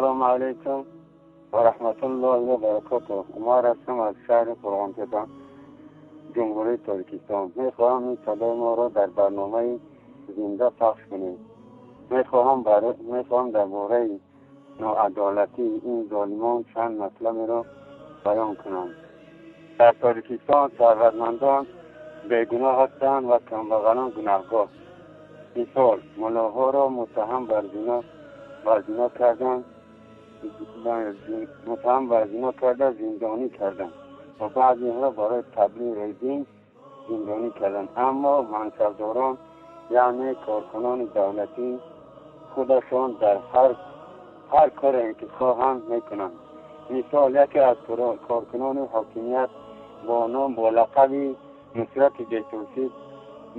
Ассалому алайкум ва раҳматуллоҳи ва баракотуҳ. Умар ҳастам аз шаҳри Қурғонтеппа, Ҷумҳурии Тоҷикистон. Мехоҳам ин садои моро дар барномаи зинда пахш кунед. Мехоҳам дар бораи ноадолатии ин золимон чанд матлаберо баён кунам. Дар Тоҷикистон сарватмандон бегуноҳ ҳастанд ва камбағалон гунаҳкор. Мисол, муллоҳоро муттаҳам бар зино карданд, муттаҳам бар зино карда зиндонӣ карданд ва баъзеҳоро барои таблиғи дин зиндонӣ карданд. Аммо мансабдорон, яъне коркунони давлатӣ, худашон дар ҳар коре ки хоҳанд мекунанд. Мисол, яке аз коркунони ҳокимият бо ном бо лақаби Нусрати Бетурсид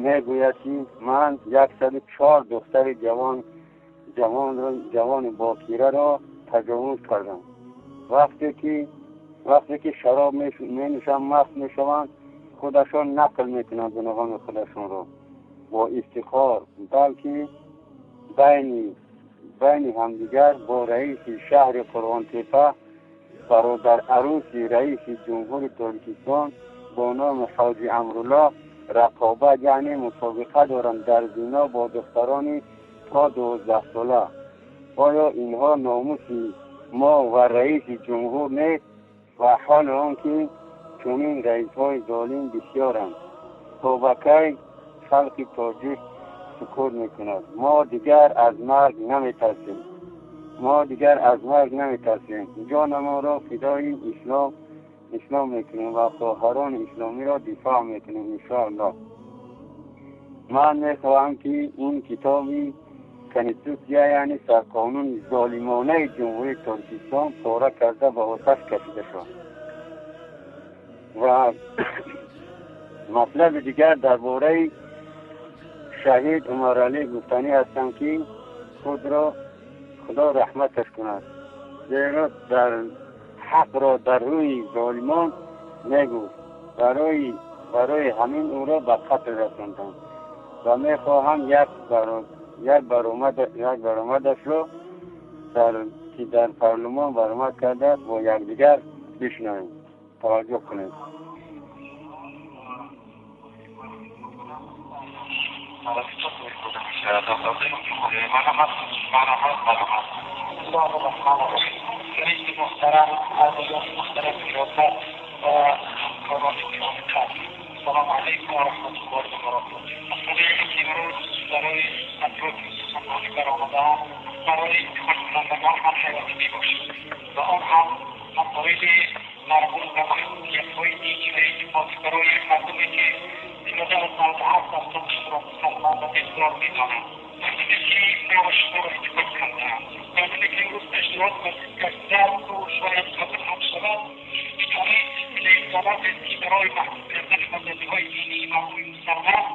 мегӯяд, ки ман 104 духтари ҷавони бокираро таҷовуз кардам. Вақте ки шароб менӯшанд, маст мешаванд, худашон нақл мекунанд гуноҳони худашонро бо ифтихор, балки байни ҳамдигар бо раиси шаҳри Қурғонтеппа, бародар арӯси раиси ҷумҳури Тоҷикистон бо номи Ҳоҷи Амруллоҳ рақобат, яъне мусобиқа доранд дар зино бо духтарони то 12 сола. Оё инҳо номуси мо ва раиси ҷумҳур нест? Ва ҳоли он ки чунин раисҳои золим бисёранд. То ба кай халқи тоҷик сукут мекунад? Мо дигар аз марг наметарсем. Ҷонамонро фидои ислом мекунем ва хоҳарони исломиро дифоъ мекунем, иншоаллоҳ. Ман мехоҳам ки ин китоби конститутсия, яъне сарқонуни золимонаи Ҷумҳурии Тоҷикистон пора карда ба оташ кашида шавад. Ва матлаби дигар дар бораи шаҳид Умаралӣ гуфтанӣ ҳастам, ки худро Худо раҳматаш кунад, зеро дар ҳақро дар рӯи золимон мегуфт. Барои ҳамин ӯро ба қатл расонданд ва мехоҳам як баромадашро ки дар парлумон баромад кардааст бо якдигар бишнавем. Таваҷҷӯҳ кунед. رئیس محترم، اعضایان محترم ریاست و همکاران گرامی قدر، سلام علیکم و رحمت الله و برکاته. مسئله امروز برای افراد سخنرانی برآمده‌ام برای انتخاب‌کنندگان هم حیاتی میباشد و آن هم مسائل مربوط به محدودیت‌های دینی و اعتقادی برای مردمی که زیاده از 97% خود را مسلمان و دیندار می‌دانند، مردمی که ما و شما را انتخاب کرده‌اند، مردمی که امروز پیشنهاد کردند و شاید قبول هم شود، ادامه سلسله اقدامات است که برای محدود کردن آزادی‌های دینی مردم مسلمان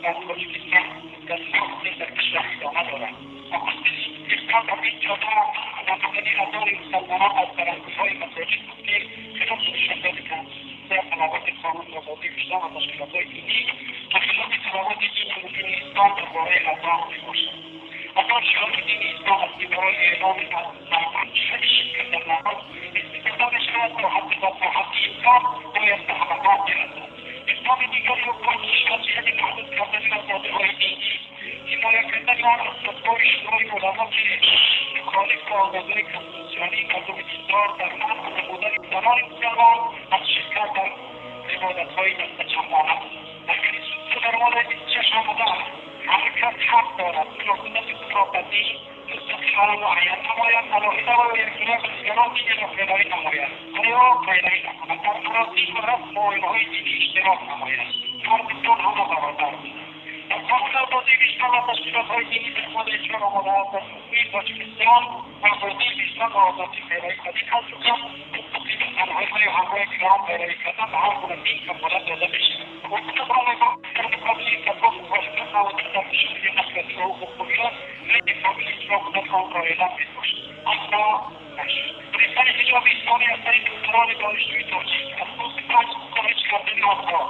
در تاجیکستان در ساخت در کشور ادامه دارد. نخستین اقدام در این جاده نبودن اذان مسلمانان از برنده‌های مساجد بود که خلاف مشاهدات کنسوسیا تلاوت قانون آزادی وجدان و تشکیلات‌های دینی و خلاف تلاوت دین مبین اسلام درباره اذان میباشد. اذان شعار دین اسلام است که برای اعلام شرکت در نماز استفاده میشود تا حد امکان باید به همگان برسد. اقدام دیگری حکومت کشور جهت محدود کردن آزادی‌های دینی، حمایت کردن آن از فتوای شورای علما که مخالف با آزادی‌های کنستیتوسیونی مردم دیندار در منع نمودن زنان مسلمان از شرکت در عبادت‌های دسته‌جمعانه است. در کنستیتوسیون در ماده 26 آمده است هر کس حق دارد مناسبت خود را به دین مستقیما معین نماید، علاهده و یکسره به دیگران دین را پیروی نماید و یا پیروی نکند، در مراسم و رسم و آیین‌های دینی اشتراک نماید. مردمان همه برادر بودند. در قانون آزادی وجدان و تشکیلات‌های دینی در ماده 4 آمده است در جمهوری تاجیکستان آزادی وجدان و آزادی پیروی از این حقوق مستقیم تنهایی و همراه دیگران پیروی کردن به هر گونه دین کفالت داده می‌شود. حکومت را در مقابل فتوا مخالفت نموده در مشاهده نقض حقوق هویت غیر قابل اجرا بودن آن را اعلام می‌داشت، اما نشد. ریختن حجاب اسلامی از طریق دختران دانشجوی تاجیک، از روز 5 خارج کردن آنها،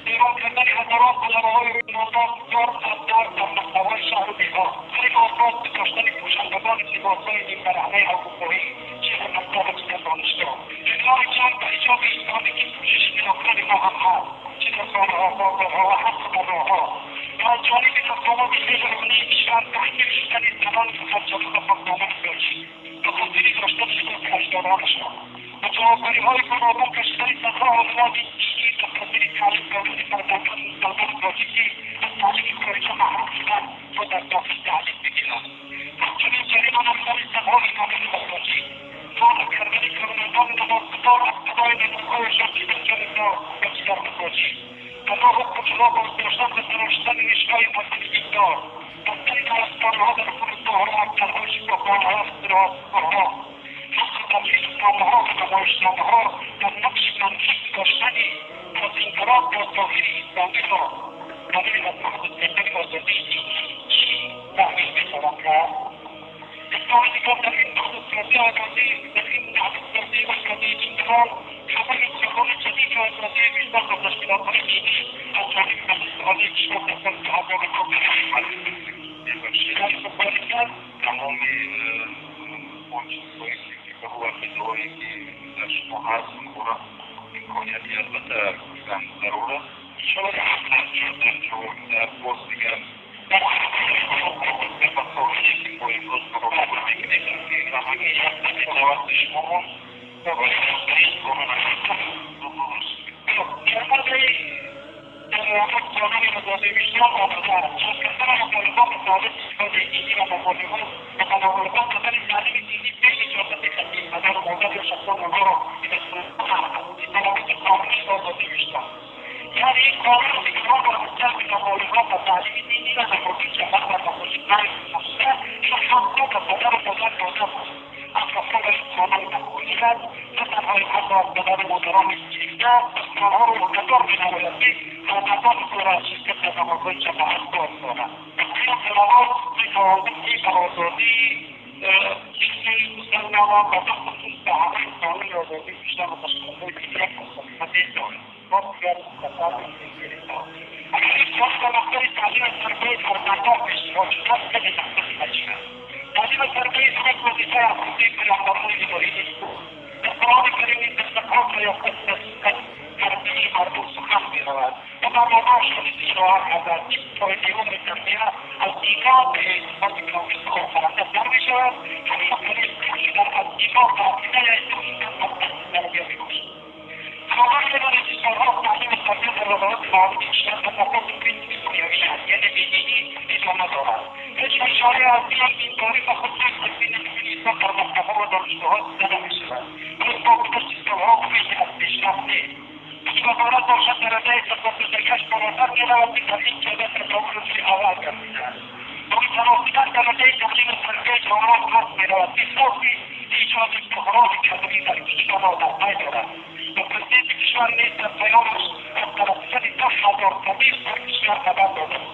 اعلام کردن هزاران طلبه‌های روی نامدار دار از دار در مکتب‌های شهر و деҳот، طریق آزاد داشتن پوشندگان پوشیدن لباسهای نیم‌برهنه اروپایی، چه در مکتب و چه در دانشگاه. کنار جنگ و حجاب اسلامی که پوشش ملاکان ما هم هست، چه در خانه‌ها، بازارها و حتی در راه‌ها. و از جانب مقامات غیرقانونی کشور تحقیر شدن زنان مخدرات و پاکدامن تاجیک به خاطر داشتن لباس اجدادانشان و جوابگاری‌های فراوان کشیدن صدها عالمان دینی به خاطر تعلیم دادن فرزندان مسلمان تاجیکی از تعلیم خارجه محروم شدند تا در داخل تعلیم بگیرند. همچنین جریمه نمودن صدها امامان مساجد، منع کردن کارمندان نمازگزار از ادای نمازهایشان چه در جانبدار و چه در مساجد، پناه و کوچه‌ها بازداشتن و تراشیدن ریشه‌های مردم دیندار، بستن پرستارها در فرودگاه‌ها و مکتب‌های شفاخانه‌ها و استراحتگاه‌ها، حتی تبلیغ نامه‌ها و نمایشنامه‌ها در نقش منفی داشتن بازینگران با ظاهر اسلامی را برای از محدود کردن آزادی دینی چی تحمیل می‌توان کرد؟ اصلاح نظام در این محدودسازی آزادی در این محدودسازی آزادی دینداران همه قانون جدید آزادی وجدان و تشکیلات‌های دینی از جانب مجلس عالی کشور در سال 2009 تمام он чизҳое ки фикрҳо ва ақидаҳое ки дар шумо ҳаст, онҳоро имконияти албатта гуфтан зарур аст. Дар боз дигар масоиле ки мо имрӯз муроҷиа мекунем, ҳамагӣ тавассути шумо قانون آزادی وجدان آمده است. چون کردن مطالبات ثابت استفاده دینی و مبالغات و تناولات دادن تعلیم دینی به اجازت خطی پدر و مادر یا شخصان آنها را به ضوابط قانونی آزادی وجدان، یعنی این قانون دیگران را از جلب مبالغات و تعلیم دینی و نهادی جهان و مساجد نموده این حق را به پدر و مادر داده بود. اطرافیان این قانون مخالفت نه تنها این حق را از پدر و مادران گرفته، آنها را عهدهدار می‌نماید که فرزندان خود را از شرکت در نمازهای جماعت باز دارند. این اطلاعات می‌تواند که به آزادی دینی مسلمانان و بخصوص به همه قانون آزادی وجدان و تشکل‌های دینی یک مخالفت دارد. ما دیگر مختصر اگر این سوال در مقطع تعلیم و تربیت فرزندان پیشنهاد شده است، خیلی مقصد عجیب است. تعلیم و تربیت یک وظیفه اساسی پیامبران الهی نیست. در قرآن کریم نیز در زکات و یا از تربیه مردم سخن می‌رود و برنامه‌اش را نیز اشاره کرده است. این فایده عمر تربیه از ایمان به اعتقاد کامل آفرنده سر می‌شود. حتی طریق شدن از ایمان به عقیده تربیه می‌باشد. خبر دارد که سالها تعلیم و تربیت در وزارت معارف کشور به اساس پرینسیپ دنیوی است، یعنی بی‌دینی ادامه دارد. هیچ اشاره از این دینداری و خصوص از دین اسلام در مکتب‌ها و دانشگاه‌ها دیده نمی‌شود. باز با گذشت سالها خیلی از پیشرفت نیست. این وزارت باشد درجه اقتصادگی‌اش بالاتر می‌رود که در این جاده تطور روی اول گردیده است. با این تراسیدن درجه تعلیم و تربیت جوانان پس می‌رود. احساس ایجاد بحران کبری در کشور را در پی دارد. و پرزیدنت کشور نیز در پیامش از ترسیدن 10,000 طبیب در کشور خبر داده است.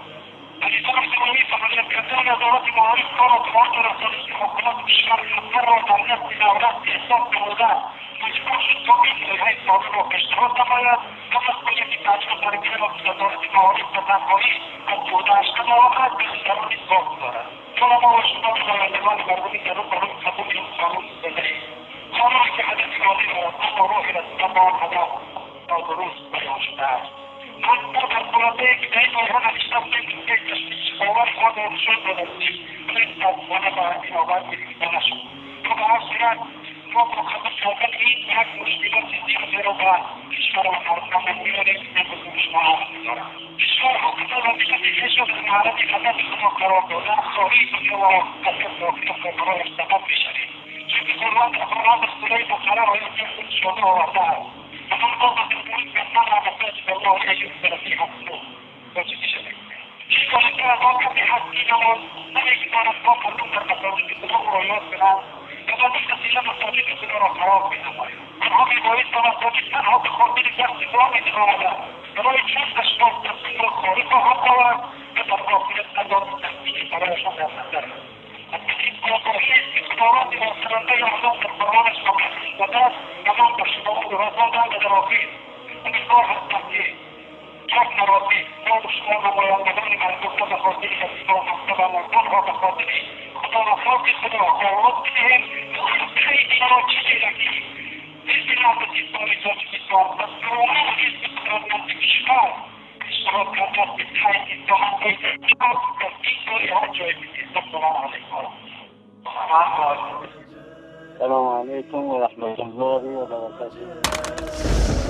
علیزاده اسلامی فعالیت کردن وزارت معارف کار و اطلاعات و رسانه که حکومت کشور خطر را در نزد دولت احساس نموده مجبور شد تا این لایحه سابق را پیشنهاد نماید و مسئولیت تعلیم و تربیه را به وزارت معارف به تنهایی از عهدهاش نماورد به دیگران نیز واگذارد. طلبا و شما نمایندگان مردمی در برای قبول این قانون بدهید. قانونی که هدف عالی دارد اما راه رسیدن به آن هدف نادرست بیان شده است. ما در خلاصه که در این لایحه نوشته بودیم که یک تشویش باور ما داده شد و دستیم ولی متاسفانه به این آور گرفته نشد. تا به هر صورت ما با قبول کردن این یک مشکلات زیادی را به کشور و مردم میاریم که من حضور شما عرض می‌دارم. کشور حکومت و ملت خویش را در معرض خطر خدا قرار دادن خواهی دنیا و آخرت داخل خاطرهایش سبب می‌شویم. چون خداوند در سوره بقره آیه 114 آورده است: و من قام بالملك منع مساجد الله ان يذكر فيها اسمه. چه بالاتر از آن کسی هست که نماز نمیگذارد تا مردم در مساجد خدا او را یاد کنند و با این وسیله مساجد خدا را خراب مینمایند. آنها میبایست به مساجد تنها به خاطر دست دعا میآمدند. برای چند اشخاص تصمیم را خالی خواهند آورد و در آخرت عذاب سختی برایشان در نظر است. این آگاهی است که خداوند آفریننده آنان در قرآنش مقدس داده است و من به شما او را دادم و در آخر امیدوار هستم که یک مراتب ما و شما نمایندگان مردم را به خاطر حفظ مکتب و مردم را به خاطر خدا و خاک خدا را آواز بدهیم و قیدی را چه که حزب نهضت اسلامی تاجیکستان و درون حزب قدرتمند کشور اشتراک کرده است به قید اتهام در این دنیا جای السلام علیکم. السلام علیکم و رحمت الله و برکاته.